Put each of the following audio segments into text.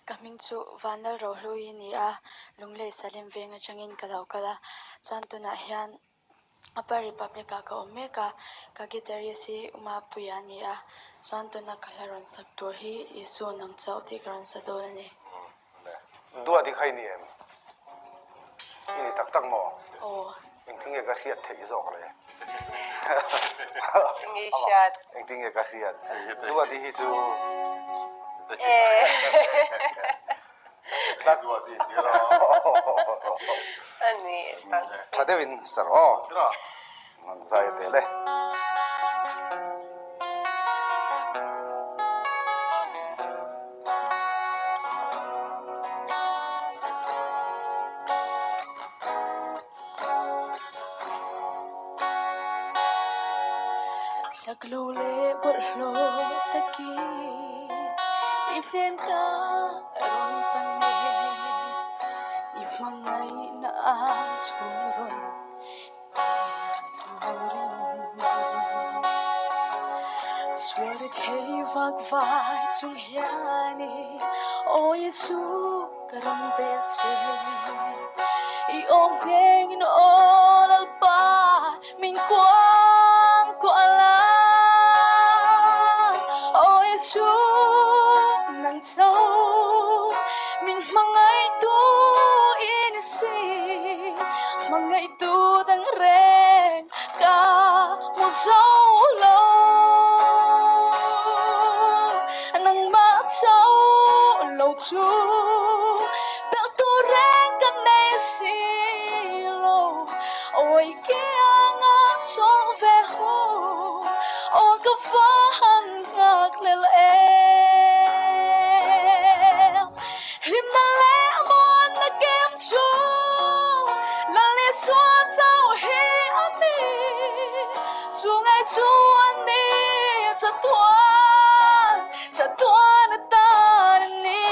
Ka hming chu Vanlal Rohlui ni a, Lunglei Salim veng atangin ka lo kal a, chuan tunah hian Upper Republic ah ka awm mek a, ka guitarist hi Umapuia a ni a, chuan tuna ka hla rawn sak tur hi Isu nang chauh tih ka rawn sa dawn a ni. Duat i kha i ni em? I ni tak tak maw? Aw. Engtin nge ka hriat theih zawk le? Enge i hriat? Engtin nge ka hriat? Duat i hi chu. Tlat duat i ti rawh. A ni tak. Tha deuhin sa rawh aw. An zai a tel e. Sak lo leh bawlhhlawh takin i hnen ka rawn pan e, i hmangaihna ang chhung rawn Sual thei vak vai chung hianin aw Jesu ka rawn bel che. I awm nghengin aw Lalpa min kuang kuah la. Aw Jesu nang tho min hmangaihtu i ni si. Hmangaihtu dang reng ka hmu zo lo. Nangmah cho lo chu belh tur reng ka nei si lo. Awi kianga chawlh ve hu, aw ka va han nghakhlel em. Hlimna leh muanna kem chu Lal Isua chauh hi a ni. Chu ngai chu a ni chatuan, chatuan atan a ni.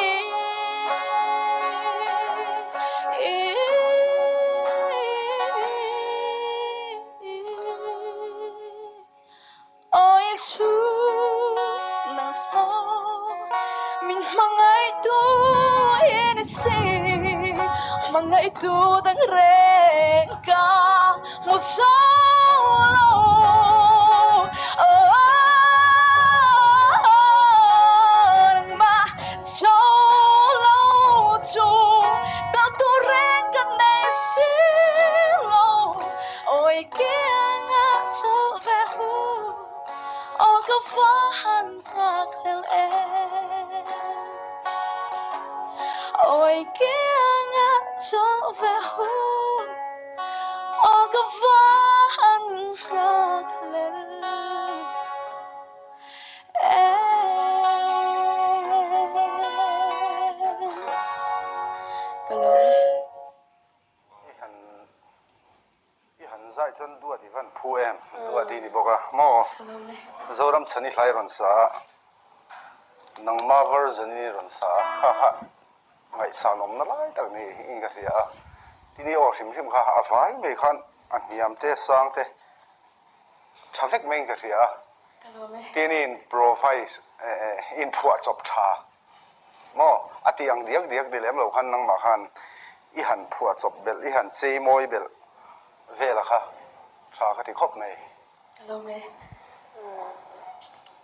Aw Isu nang chho min hmangaihtu i ni si, hmangaihtu dang reng ka hmu zo lo. Nangmah chho lo chu belh tur reng ka nei si lo. Awi kianga chawlh ve hu, aw ka va han nghakhlel em. Awi kianga chawlh ve hu, aw ka va han nghakhlel em. Ka lo. I han i han zai chuan duat i van phu em duat i ni bawk a maw Zoram chhan i hlai rawn sa a nangma version in i rawn sa a kha kha ngaihsan awmna lai tak ni in ka hria a tin i aw hrim hrim kha a vai mai khan a hniam te sang te tha vek mai in ka hria a tin i in provise in phuahchawp tha. Maw? A ti ang diak diak ti lem lo khan nangmah khan i han phuah chawp belh, i han chei mawi belh vel a kha tha ka ti khawp mai. Ka lawm e.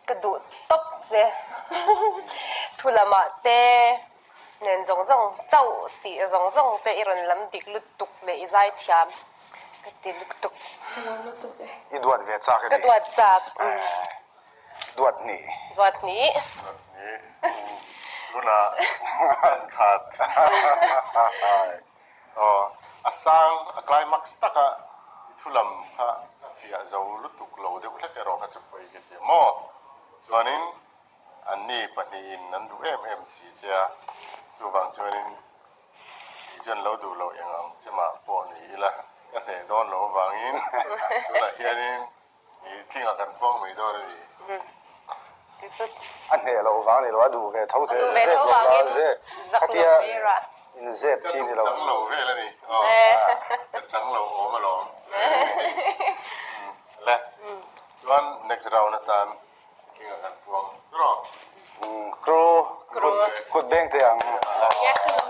Ka duh tawp che. Thu lamah te nen zawng zawng chauh tih zawng zawng te i rawn lam dik lutuk leh i zaithiam ka ti lutuk. Ka lawm lutuk e. I duat ve chak e ni. Ka duat chak. Duat hnih. Duat hnih. Duat hnih. Tunah kan khat. Aw, a sang, a climax taka i thu lam kha a fiah zo lutuk lo deuh hlek erawh kha chu pawi ka ti a maw? Chuanin anni pahnihin an duh em em si che a, chuvang chuanin kei chuan lo duh loh eng ang che mah pawh ni ila ka hneh dawn loh avangin tunah hianin I thingah kan puang mai dawn a ni. A hneh loh vang ni lo, a duh ve tho che. Zep lo la, zep. Khatia in zep chi ni lo. Ka chang lo vel a ni. Ka chang lo awm alawm. Le, chuan next round atan thingah kan puang. Tiraw? Crew, kut. beng teh ang. Yes.